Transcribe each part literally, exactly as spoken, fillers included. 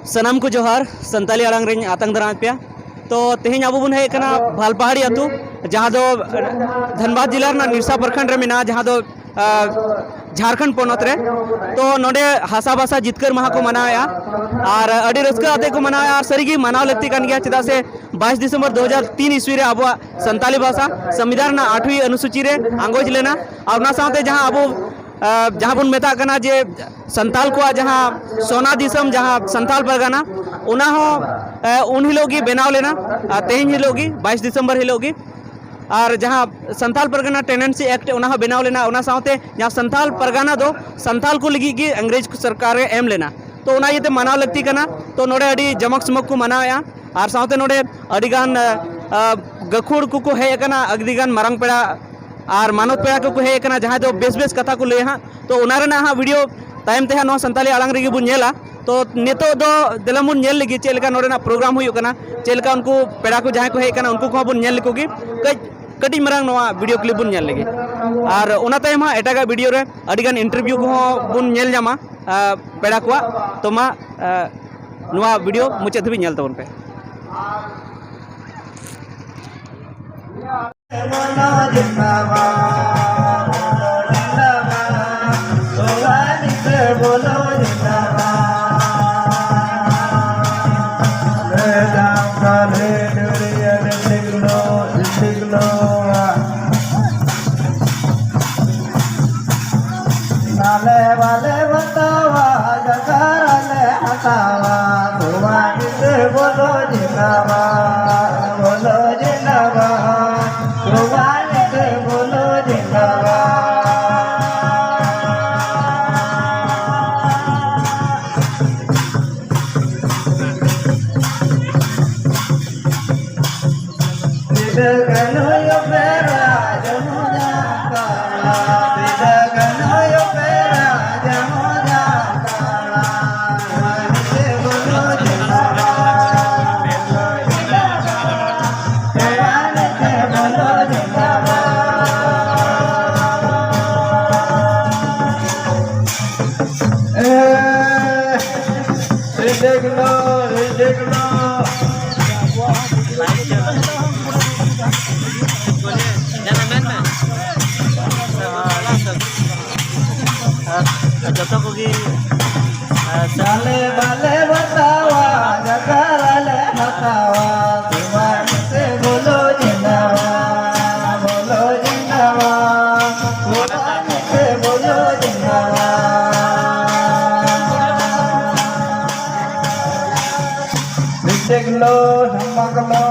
ᱥᱟᱱᱟᱢ ᱠᱚ ᱡᱚᱦᱟᱨ, ᱥᱟᱱᱛᱟᱞᱤ ᱟᱲᱟᱝ ᱨᱤᱧ ᱟᱛᱟᱝ ᱫᱟᱨᱟᱢᱮᱫ ᱯᱮᱭᱟ᱾ ᱛᱚ, ᱛᱮᱦᱮᱧ ᱟᱵᱚ ᱵᱚᱱ ᱦᱮᱡ ᱟᱠᱟᱱᱟ ᱵᱷᱟᱞᱯᱟᱦᱟᱲᱤ ᱟᱹᱛᱩ, ᱡᱟᱦᱟᱸ ᱫᱚ ᱫᱷᱟᱱᱵᱟᱫᱽ ᱡᱮᱞᱟ ᱨᱮᱱᱟᱜ ᱱᱤᱨᱥᱟ ᱯᱨᱚᱠᱷᱚᱸᱰ ᱨᱮ ᱢᱮᱱᱟᱜᱼᱟ, ᱡᱟᱦᱟᱸ ᱫᱚ, ᱟ, ᱡᱷᱟᱲᱠᱷᱚᱸᱰ ᱯᱚᱱᱚᱛ ᱨᱮ᱾ ᱛᱚ, ᱱᱚᱰᱮ ᱦᱟᱥᱟ ᱵᱷᱟᱥᱟ ᱡᱤᱛᱠᱟᱹᱨ ᱢᱟᱦᱟ ᱠᱚ ᱢᱟᱱᱟᱣᱮᱫᱼᱟ ᱟᱨ ᱟᱹᱰᱤ ᱨᱟᱹᱥᱠᱟᱹ ᱟᱛᱮ ᱠᱚ ᱢᱟᱱᱟᱣᱮᱫᱼᱟ ᱟᱨ ᱥᱟᱹᱨᱤᱜᱮ ᱢᱟᱱᱟᱣ ᱞᱟᱹᱠᱛᱤ ᱠᱟᱱ ᱜᱮᱭᱟ, ᱪᱮᱫᱟᱜ ᱥᱮ ᱵᱟᱭᱤᱥ ᱰᱤᱥᱮᱢᱵᱚᱨ ᱫᱩ ᱦᱟᱡᱟᱨ ᱛᱤᱱ ᱤᱥᱣᱤ ᱨᱮ ᱟᱵᱚᱣᱟᱜ ᱥᱟᱱᱛᱟᱞᱤ ᱵᱷᱟᱥᱟ ᱥᱚᱝᱵᱤᱫᱷᱟᱱ ᱨᱮᱱᱟᱜ ᱟᱴᱷᱣᱤ ᱚᱱᱩᱥᱩᱪᱤ ᱨᱮ ᱟᱸᱜᱚᱪ ᱞᱮᱱᱟ᱾ ᱟᱨ ᱚᱱᱟ ᱥᱟᱶᱛᱮ ᱡᱟᱦᱟᱸ ᱟᱵᱚ, ᱟ, ᱡᱟᱦᱟᱸ ᱵᱚᱱ ᱢᱮᱛᱟᱜ ᱠᱟᱱᱟ ᱡᱮ ᱥᱟᱱᱛᱟᱞ ᱠᱚᱣᱟᱜ ᱡᱟᱦᱟᱸ ᱥᱚᱱᱟ ᱫᱤᱥᱚᱢ, ᱡᱟᱦᱟᱸ ᱥᱟᱱᱛᱟᱞ ᱯᱟᱨᱜᱟᱱᱟ, ᱚᱱᱟ ᱦᱚᱸ, ᱟ, ᱩᱱ ᱦᱤᱞᱳᱜ ᱜᱮ ᱵᱮᱱᱟᱣ ᱞᱮᱱᱟ, ᱟ, ᱛᱮᱦᱮᱧ ᱦᱤᱞᱳᱜ ᱜᱮ, ᱵᱟᱭᱤᱥ ᱰᱤᱥᱮᱢᱵᱚᱨ ᱦᱤᱞᱳᱜ ᱜᱮ᱾ ᱟᱨ ᱡᱟᱦᱟᱸ ᱥᱟᱱᱛᱟᱞ ᱯᱟᱨᱜᱟᱱᱟ ᱴᱮᱱᱰᱮᱱᱥᱤ ᱮᱠᱴ, ᱚᱱᱟ ᱦᱚᱸ ᱵᱮᱱᱟᱣ ᱞᱮᱱᱟ, ᱚᱱᱟ ᱥᱟᱶᱛᱮ ᱡᱟᱦᱟᱸ ᱥᱟᱱᱛᱟᱞ ᱯᱟᱨᱜᱟᱱᱟ ᱫᱚ ᱥᱟᱱᱛᱟᱞ ᱠᱚ ᱞᱟᱹᱜᱤᱫ ᱜᱮ ᱤᱝᱨᱮᱡᱽ ᱥᱚᱨᱠᱟᱨᱮ ᱮᱢ ᱞᱮᱱᱟ᱾ ᱛᱚ, ᱚᱱᱟ ᱤᱭᱟᱹᱛᱮ ᱢᱟᱱᱟᱣ ᱞᱟᱹᱠᱛᱤ ᱠᱟᱱᱟ᱾ ᱛᱚ, ᱱᱚᱰᱮ ᱟᱹᱰᱤ ᱡᱚᱢᱚᱠ ᱥᱚᱢᱚᱠ ᱠᱚ ᱢᱟᱱᱟᱣᱮᱫᱼᱟ᱾ ᱟᱨ ᱥᱟᱶᱛᱮ ᱱᱚᱰᱮ ᱟᱹᱰᱤᱜᱟᱱ, ᱟ, ᱟ, ᱜᱟᱹᱠᱷᱩᱲ ᱠᱚᱠᱚ ᱦᱮᱡ ᱟᱠᱟᱱᱟ, ᱟᱹᱰᱤᱜᱟᱱ ᱢᱟᱨᱟᱝ ᱯᱮᱲᱟ ᱟᱨ ᱢᱟᱱᱚᱛ ᱯᱮᱲᱟ ᱠᱚᱠᱚ ᱦᱮᱡ ᱟᱠᱟᱱᱟ, ᱡᱟᱦᱟᱸᱭ ᱫᱚ ᱵᱮᱥ ᱵᱮᱥ ᱠᱟᱛᱷᱟ ᱠᱚ ᱞᱟᱹᱭᱟ ᱦᱟᱸᱜ᱾ ᱛᱚ, ᱚᱱᱟ ᱨᱮᱱᱟᱜ ᱦᱟᱸᱜ ᱵᱷᱤᱰᱤᱭᱳ ᱛᱟᱭᱚᱢ ᱛᱮ ᱦᱟᱸᱜ ᱱᱚᱣᱟ ᱥᱟᱱᱛᱟᱞᱤ ᱟᱲᱟᱝ ᱨᱮᱜᱮ ᱵᱚᱱ ᱧᱮᱞᱟ᱾ ᱛᱚ, ᱱᱤᱛᱚᱜ ᱫᱚ ᱫᱮᱞᱟ ᱵᱚᱱ ᱧᱮᱞ ᱞᱮᱜᱮ ᱪᱮᱫ ᱞᱮᱠᱟ ᱱᱚᱰᱮᱱᱟᱜ ᱯᱨᱳᱜᱨᱟᱢ ᱦᱩᱭᱩᱜ ᱠᱟᱱᱟ, ᱪᱮᱫ ᱞᱮᱠᱟ ᱩᱱᱠᱩ ᱯᱮᱲᱟ ᱠᱚ ᱡᱟᱦᱟᱸᱭ ᱠᱚ ᱦᱮᱡ ᱟᱠᱟᱱᱟ ᱩᱱᱠᱩ ᱠᱚᱦᱚᱸ ᱵᱚᱱ ᱧᱮᱞ ᱞᱮᱠᱚ ᱜᱮ᱾ ᱠᱟᱹᱡ ᱠᱟᱹᱴᱤᱡ ᱢᱟᱨᱟᱝ ᱱᱚᱣᱟ ᱵᱷᱤᱰᱤᱭᱳ ᱠᱞᱤᱯ ᱵᱚᱱ ᱧᱮᱞ ᱞᱮᱜᱮ᱾ ᱟᱨ ᱚᱱᱟ ᱛᱟᱭᱚᱢ ᱦᱟᱸᱜ ᱮᱴᱟᱜᱟᱜ ᱵᱷᱤᱰᱤᱭᱳ ᱨᱮ ᱟᱹᱰᱤᱜᱟᱱ ᱤᱱᱴᱟᱨᱵᱷᱤᱭᱩ ᱠᱚᱦᱚᱸ ᱵᱚᱱ ᱧᱮᱞ ᱧᱟᱢᱟ, ᱟ, ᱯᱮᱲᱟ ᱠᱚᱣᱟᱜ᱾ ᱛᱚ, ᱢᱟ, ᱟ, ᱱᱚᱣᱟ ᱵᱷᱤᱰᱤᱭᱳ ᱢᱩᱪᱟᱹᱫ ᱫᱷᱟᱹᱵᱤᱡ ᱧᱮᱞ ᱛᱟᱵᱚᱱ ᱯᱮ᱾ ᱵᱟᱞᱮ ᱵᱟᱞᱮ ᱵᱟᱛᱟᱣᱟ, ᱡᱟᱜᱟᱨ ᱞᱮ ᱦᱟᱛᱟᱣᱟ, ᱛᱚᱣᱟ ᱜᱤᱫᱟᱹᱨ ᱵᱚᱞᱚ ᱡᱤᱱᱫᱟᱵᱟᱫ, ᱵᱚᱞᱚ ᱡᱤᱱᱫᱟᱵᱟᱫ, ᱛᱚᱣᱟ ᱜᱤᱫᱟᱹᱨ ᱵᱚᱞᱚ ᱡᱤᱱᱫᱟᱵᱟᱫ᱾ देखना, देखना। ᱟᱨ ᱡᱚᱛᱚ ᱠᱚᱜᱮ, ᱟᱨ ᱥᱟᱞᱮ ᱵᱟᱞᱮ ᱵᱟᱛᱟᱣᱟ, ᱡᱟᱜᱟᱨᱟ ᱞᱮ ᱦᱟᱛᱟᱣᱟ, ᱫᱩᱣᱟᱨ ᱛᱮ ᱵᱚᱞᱚ ᱡᱤᱸᱫᱟᱵᱟ, ᱵᱚᱞᱚ ᱡᱤᱸᱫᱟᱵᱟ, ᱫᱩᱣᱟᱨ ᱛᱮ ᱵᱚᱞᱚ ᱡᱤᱸᱫᱟᱵᱟ᱾ ᱵᱤᱴᱮᱠ ᱞᱚ, ᱦᱟᱢᱟᱠ ᱞᱚ᱾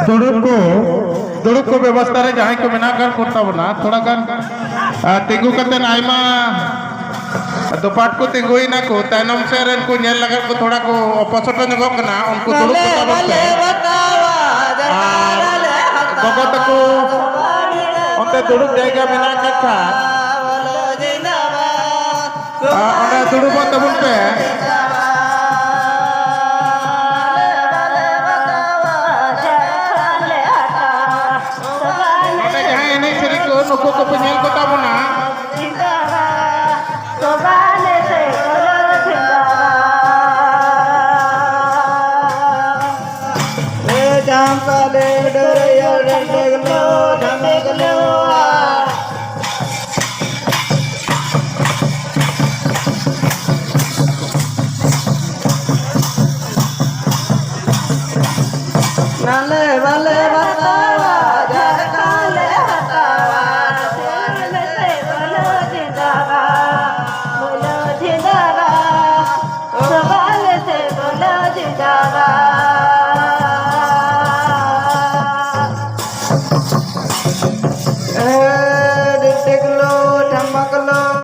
ᱫᱩᱲᱩᱵ ᱠᱚ, ᱫᱩᱲᱩᱵ ᱠᱚ ᱵᱮᱵᱚᱥᱛᱷᱟ ᱨᱮ ᱡᱟᱦᱟᱸᱭ ᱠᱚ ᱢᱮᱱᱟᱜ ᱟᱠᱟᱫ ᱠᱚ ᱛᱟᱵᱚᱱᱟ, ᱛᱷᱚᱲᱟ ᱜᱟᱱ, ᱟ, ᱛᱤᱸᱜᱩ ᱠᱟᱛᱮ ᱟᱭᱢᱟ ᱫᱚᱯᱟᱴ ᱠᱚ ᱛᱤᱸᱜᱩᱭᱮᱱᱟ ᱠᱚ, ᱛᱟᱭᱱᱚᱢ ᱥᱮᱫ ᱨᱮᱱ ᱠᱚ ᱧᱮᱞ ᱞᱟᱹᱜᱤᱫ ᱠᱚ ᱛᱷᱚᱲᱟ ᱠᱚ ᱚᱯᱚᱥᱚᱴᱚ ᱧᱚᱜᱚᱜ ᱠᱟᱱᱟ, ᱩᱱᱠᱩ ᱫᱩᱲᱩᱵ ᱠᱚ ᱛᱟᱵᱚᱱ ᱯᱮ᱾ ᱟᱨ ᱜᱚᱜᱚ ᱛᱟᱠᱚ ᱚᱱᱛᱮ ᱫᱩᱲᱩᱵ ᱡᱟᱭᱜᱟ ᱢᱮᱱᱟᱜ ᱟᱠᱟᱫ ᱠᱷᱟᱱ, ᱟ, ᱚᱸᱰᱮ ᱫᱩᱲᱩᱵᱚᱜ ᱛᱟᱵᱚᱱ ᱯᱮ᱾ ᱱᱚᱰᱮ ᱡᱟᱦᱟᱸᱭ ᱮᱱᱮᱡ ᱥᱮᱨᱮᱧ ᱠᱚ, ᱱᱩᱠᱩ ᱠᱚᱯᱮ ᱧᱮᱞ ᱠᱚᱛᱟ ᱵᱚᱱᱟ᱾ ᱰᱮᱜᱽᱞᱚ